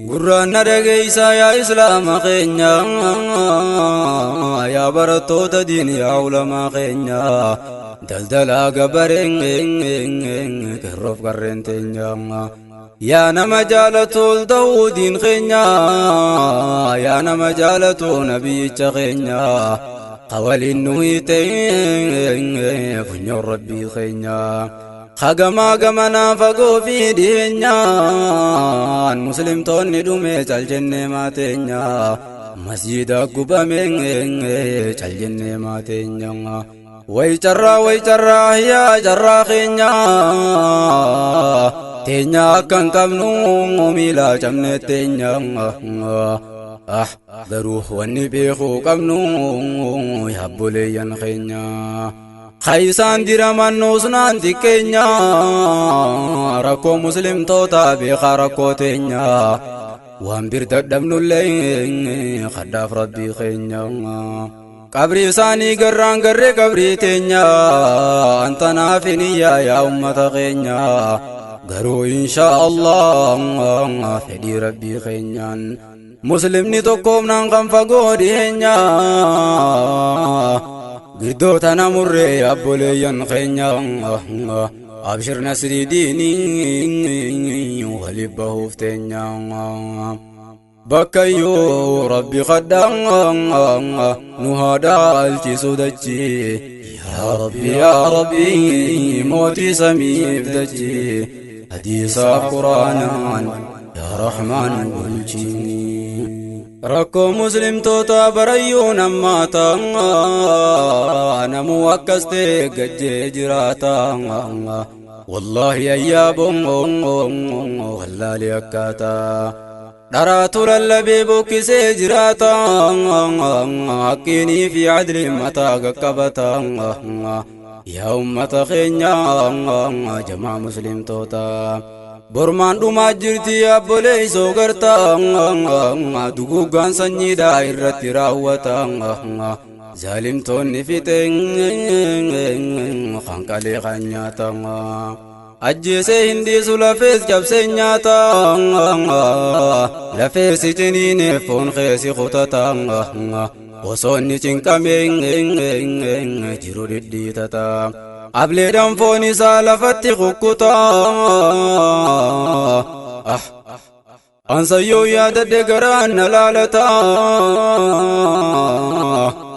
Gurraan na dhageeysaa yaa islaama keenya, yaa barattoota diin, yaa ulamaa keenya, daldalaa gabareen qeerroof qarreen teenya, yaa nama jaalatu ol ta'uu diin keenya, yaa nama jaalatu nabiyyicha keenya qawaliin nu hiite funyoon rabbii keenya. Hagamaa gamanaa fagoo fi dhiyeenyaan muslimtoonni dhume cal jennee maateenya, masjiida gubame cal jennee maateenya. Way carraa, way carraa, yaa carraa keenya, teenya akka hin qabnu miila cabne teenya. Ah, garuu wanni beekuu qabnu, yaabboleeyyan keenya, Kaysaan diraman nuusnaan xiqqeenya, rakkoo muslimtoota beekaa rakkoo teenya, waan bir dadhabnullee kadhaaf rabbii keenya. Qabrii isaanii garraan garree qabrii teenya, antanaaf niyyaa yaa ummata keenya, garuu inshaa Allah fedhii rabbii keenyaan muslimni tokkoomnaan kan fagoo dhiyeenya girdoota namurree abboleeyyan keenya. Abshir, nasrii diinii waliif bahuuf teenya. Bakkayyuu rabbi kadhaa nu haa dhaalchisu dachii. Yaa rabbi, yaa rabbi, mootii samiif dachii, hadiisaaf quraanaan yaa rahmaan bulchii. Rakkoo muslimtoota barayyuu nammaata, namuu akkas ta'e gajjee jiraata. Wallaahi ayyaaboon wallaali akkaataa dharaatu lallabee bokkisee jiraata, haqqiinii fi adliin mataa qaqqabata. Yaa ummata keenya, jamaa muslimtoota, bormaan dhumaa jirti abboleeysoo garta, duguuggaan sanyiidha irratti raawwata, zaalimtoonni fixeen kan qalee kan nyaata, ajjeesee hin dhiisu, lafees cabsee nyaata, lafeesi ciniine foon keesi kutata, osoo inni cinqamee jiru dhidhiitata, ableedhaan foon isaa lafatti kukkuta. Ah, ansayyoo yaadadhe garaan na laalata,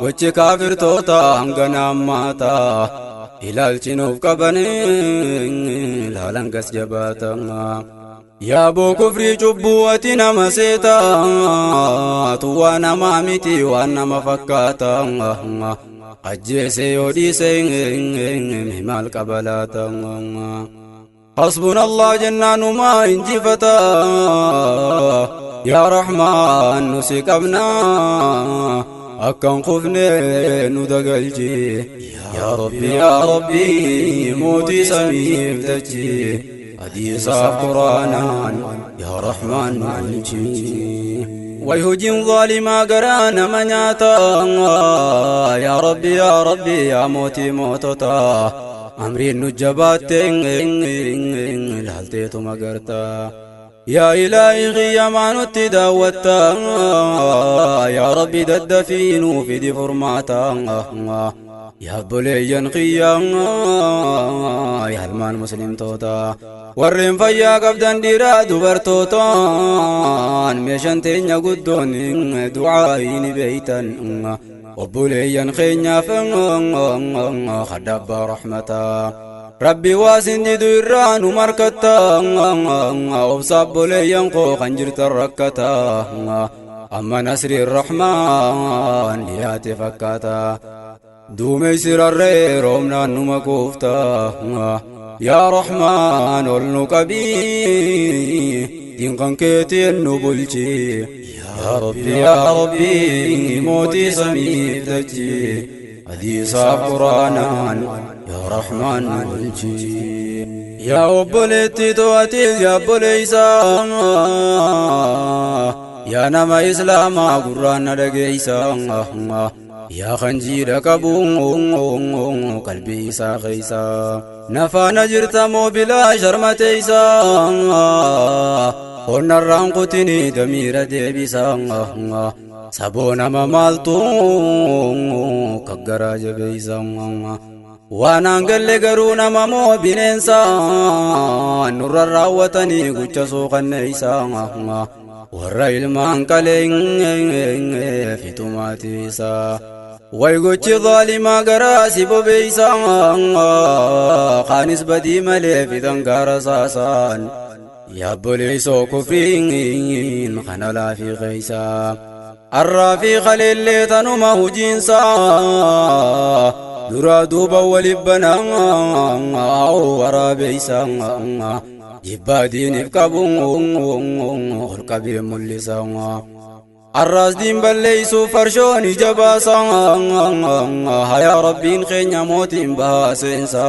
gochi kaafirtoota hangana ammaata, ilaalchi nuuf qabane laalan gas jabaata. Yaaboo kufrii cubbuu ati nama seeta, tu waa namaa miti, waan nama fakkaata, ajjeese yoo dhiise maal qabalaata? حسبنا الله جنان ما انجفتا، يا رحمن نسكبنا أكن خفني ندقلجي. يا ربي، يا ربي، موتي سميف دجي، حديث قرآن يا رحمن نجي. ويهجم ظالما قرانا منياتا، يا ربي، يا ربي، يا موتي موتتا، amriin nu jabaatte ilaalteetu magarta. Yaa ilaahi qiyyamaa nutti daawwatta, yaa rabbi daddafii nuu fidi furmaata. Yaa obboleeyyan qiyyaa, yaa ilmaan muslimtoota, warreen fayyaa qabdan dhiiraa dubartootaan, meeshaan teenya guddoon du'aa ni beeytan, obboleeyyan keenyaaf kadhabbaa rahmataa rabbi waasin didu irraa nu markatta. Obsa obboleeyyan koo kan jirtan rakkata, amma nasri rahmaan dhiyaate fakkaata, duumeysi rarree roobnaan numa kuufta. Yaa rahmaan ol nu qabii, diinqan keetiin nu bulchi. Yaa rabbi, yaa rabbi, mootii samiif dachii, hadiisaaf quraanaan yaa rahmaan nu bulchi. Yaa obboleettii to'atiif, yaa obboleeysaa, yaa nama islaamaa gurraan na dhageeysa, yaa kan jiidha qabu qalbii isaa keeysa, nafaana jirta moo bilaa sharmateeysa? Onnarraan kutinii damiira deebisaa. Saboo nama maaltu kaggaraa jabeeysa. Waan hangalle garuu nama moo bineensa nurra raawwatanii gucha suuqanneeysa. Warra ilmaan qalee fitumaatiisa. Way gochi zaalimaa garaa si bobeeysa. Kaanis badii malee fidan gaara saasaan. Yaabboleessoo kufriin kana laafii keeysa. Arraa fi kaleellee tanuma hujiinsa. Duraa duuba waliif banaa waraabeeysa. Jibbaa diiniif qabu ol qabee mul'isa. Arraas diin balleeysuu farshoon ija baasa. Hayaa Rabbiin keenya mootiin baaseensa.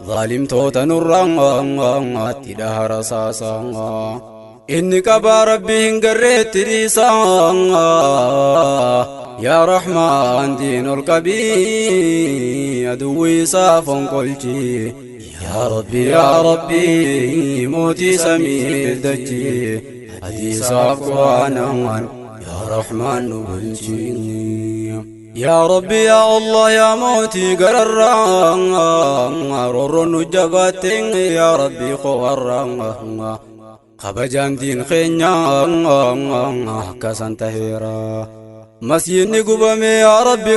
Zaalimtoota nurraa itti dhaha rasaasa. Inni qabaa Rabbi hin garreetti dhiisa. Yaa Rahmaan diin ol qabii aduwwi isaa fonqolchi. Yaa Rabbi, yaa Rabbi, mootii samii dachi, hadiisaaf Quraanaan, yaa Rahmaan nu bulchi. Yaa Rabbi, yaa Allah, yaa mootii gararraa, roorroon nu jabaatte, yaa Rabbi qo'arraa. Kabajaan diin keenya akkasan taheera. Masjidni gubame, yaa Rabbi,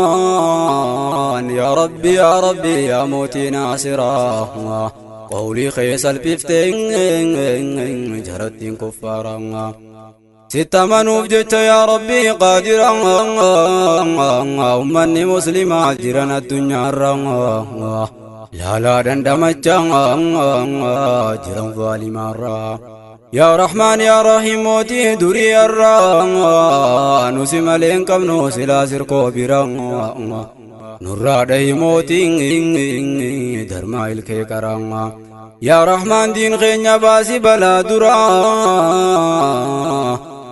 kuffaaraan. Yaa Rabbi, yaa Rabbi, yaa mootii naasiraa. Qawlii kee salphiftee jarattiin kuffaaraan. Sitti amanuuf jecha, yaa Rabbi qaadira, ummanni muslimaa jiran addunyaarra laalaa dhandhamachaa jiran zaalimaarra. Yaa Rahmaan, yaa Rahiim, mootii durii irraa, nusi malee hin qabnu silaa sirkoo bira. Nurraa dhahi mootiin darmaa ilkee qaraa. Yaa Rahmaan, diin keenya baasi balaa duraa.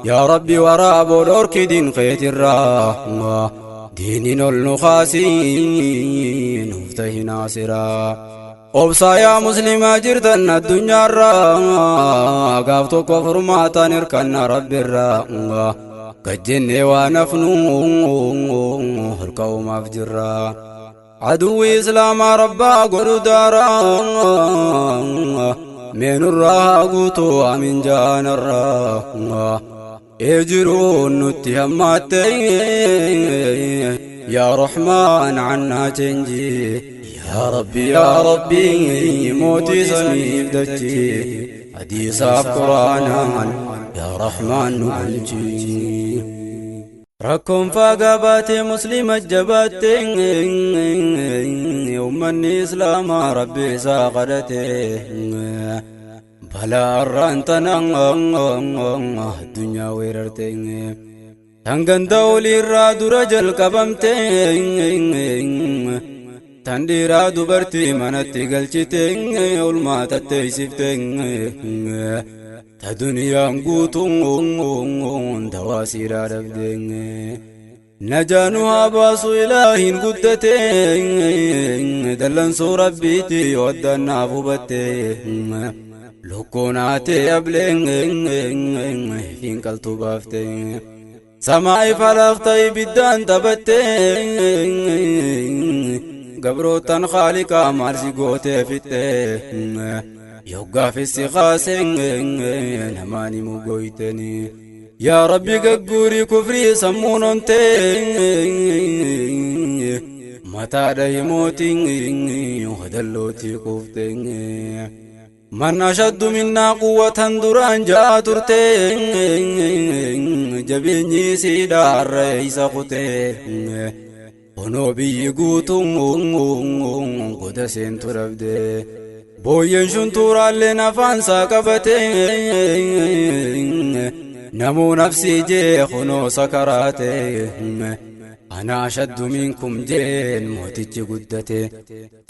Yaa Rabbi, waraaboo dhorki diin keetirraa. Diiniin ol nu kaasii nuuf tahi naasiraa. Obsaa yaa muslimaa jirtan addunyaarraa, gaaf tokko furmaataan hirkanna Rabbirraa. Gajjennee waan hafnu holqa uumaaf jirra. Aduwwi islaamaa rabbaa godhu daaraa. Meenurraa haa guutuu amin jaanarraa. Eejiruun nutti hammaatte, yaa Rahmaan cannaa chenjii. Yaa Rabbi, yaa Rabbi, mootii samiif dachii, hadiisaaf Quraanaan, yaa Rahmaan nu bulchii. Rakkoon faagaa baatee muslima jabaatte, ummanni islaamaa Rabbi isaa kadhate. Balaa arraan tana addunyaa weerarte. Tan ganda oliirraa dura jalqabamte. Tan dhiiraa dubartii manatti galchite, olmaatatte isifte. Ta duniyaan guutuun dawaa siiraa dhabde. Najaanu haa baasu ilaahin guddate, dallansuu Rabbiiti yoo addaan naaf hubatte. Lukkuun haatee ableen fiinqaltuu baafte. Samaa'i falaqta ibiddaan taphatte. Gabrootan Khaaliqaa maal si gootee fixxe? Yoggaafis si kaase namaan himuu gooyteni. Yaa Rabbi, gagguurii kufrii sammuun ontee. Mataadha himootiin wadallootii kuufte. Man ashaddu minnaa quwwatan duraan jaa turte. Jabeenyi siidha har'a isa kute. Onoo biyyi guutuun goda seentu dhabde. Booyyeen shuntuuraalleen afaan isaa qabate. Namuu nafsii jee kunoo sakaraate. Ana ashaddu minkum jeen mootichi guddate.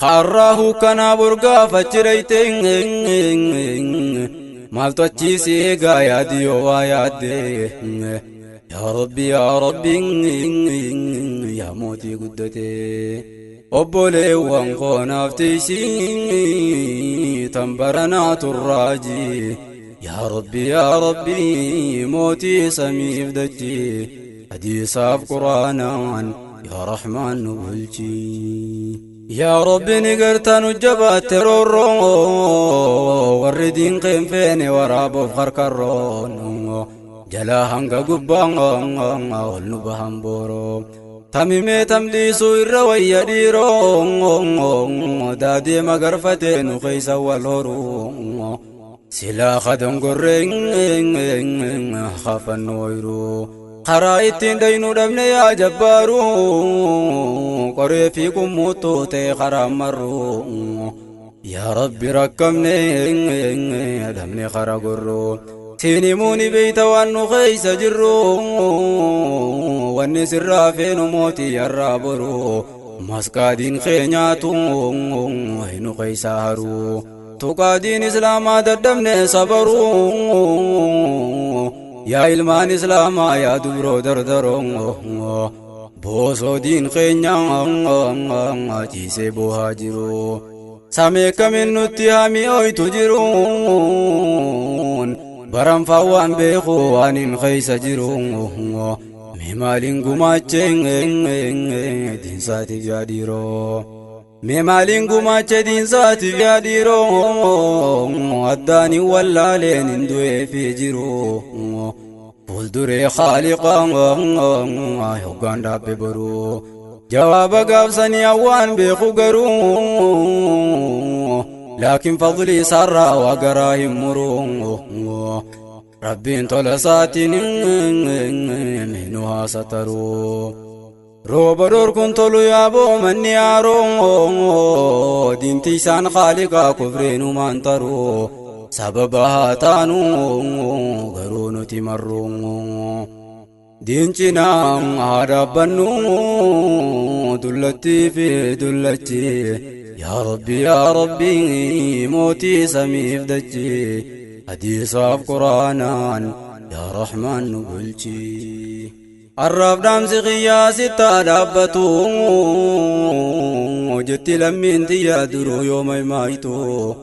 Kaarraa hukkanaa borgaafachi dhayte. Maaltu achii si eegaa yaadi yoo waa yaadde? Yaa Rabbi, yaa Rabbi, yaa mootii guddate. Obboleewwan koonaaf tiisii tan baranaa turraaji. Yaa Rabbi yaa Rabbi mootii samiif dachii hadiisaaf quraanaan yaa Rahmaan nu bulchi. Yaa Rabbi ni garta nu jabaatte roorroo warri diinqeen feene waraabuuf harkarroon jalaa hanga gubbaan ol nu bahan booroo. Tamimee tamliisuu irra wayya dhiiroo daadee magarfatee nu keessa wal horuu silaa kadongorree hafannu ooyiruu karaa ittiin dhaynu dhabne yaa jabbaaruu qoree fi qummuuttuu ta'e karaa marruu yaa Rabbi rakkamne dhabne karaa gorruu. Siinimuuni beeyta waan nu keessa jirru wanni sirraa feenu mootii yarraa boru maskaadiin kee nyaatu nu keessa haruu tuqaadiin islaamaa dadhabne sabaruu yaa ilmaan islaamaa yaa dubroo dardaroo boosoo diin keenya ciisee boohaa jiru samee kamin nutti hami oytu jiruun baranfaa waan beeku waan hin keessa jiru mee maaliin gumaachee diinsaatiif yaa dhiiroo mee maaliin gumaachee diinsaatiif yaa dhiiroo addaan hin wallaaleen hin du'eefi jiru fuulduree khaaliqaa hoggaan dhaabbe boruu jawaaba gaafsanii hawwaan beeku garuu لكن فضلي سرى وقراه مرو ربي طول ساتين منها سترو روبرور كنت يا بو من يارو دينتي سان خالقا كفرين ومن ترو سببها تانو غرون تمرو دينتنا هربنو دلتي في دلتي يا ربي يا ربي موتي سميف دجي حديث قرآنان يا رحمن نبلتي الرب دام سخيا ستا دابتو جتي لمن تيا درو يوم مايتو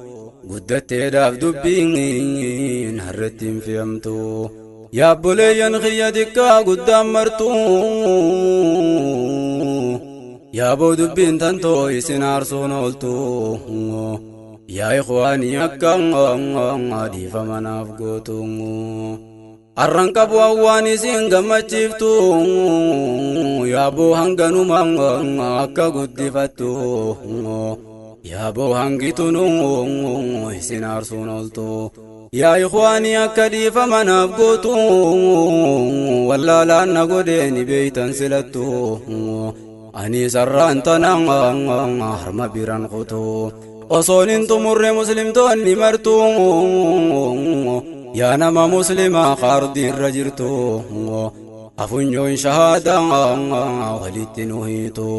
قدت داف دبين هرتين فيمتو يا بوليان خيا دكا قدام مرتو يا بو دبين تنتو isin aarsuun ooltu yaa ikhwaanii akka dhiifama naaf gootu arran qabu hawwaan isin gammachiiftu yaa boo hanganuma akka guddifattu yaa boo hangitunu isin aarsuun ooltu yaa ikhwaanii akka dhiifama naaf gootu wallaalaan na godheeni beeytan silattu ani sarraan tanaa harma biraan kutu osoon hin xumurre muslimtoonni martu yaa nama muslimaa qaardii irra jirtu afunyoon shahaadaa walitti nu hiitu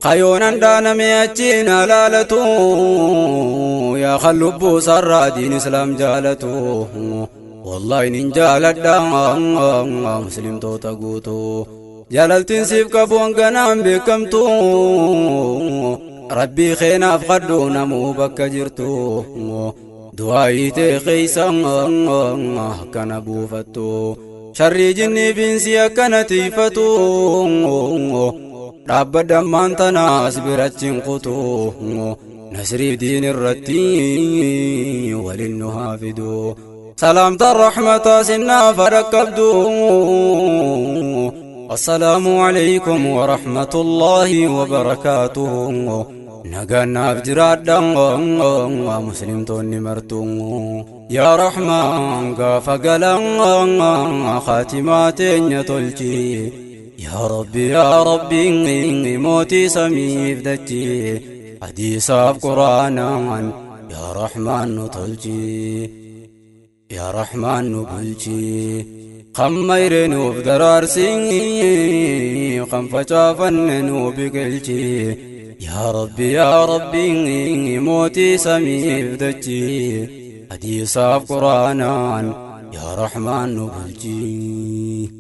kayoon handhaaname achiin alaalatu yaa kan lubbuu sarraa diin islaam jaalatu wallaahi nin jaaladha muslimtoota guutuu jaalaltiin siif qabu hanganaan beekamtu rabbii keenaaf qadhu namuu bakka jirtu du'aayitee keeysa akkana buufattu sharrii jinnii fiinsi akkana tiifatu dhaabbadhammaan tanaas birachiin kutu nasriif diin irratti walin nu haa fidu salaamta rahmataa sinnaaf dhaqqabdu. السلام عليكم ورحمة الله وبركاته نغانا بجراد مسلم توني مرتو يا رحمن غافقلا خاتمات تلجي يا ربي يا ربي موتي سميف دجي حديث قرآن يا رحمن تلجي يا رحمن نبلجي خميرن وفدرارسي خم فشافن وبقلجي يا ربي يا ربي موتي سميف دجي حديث قرآن يا رحمن نبلجي.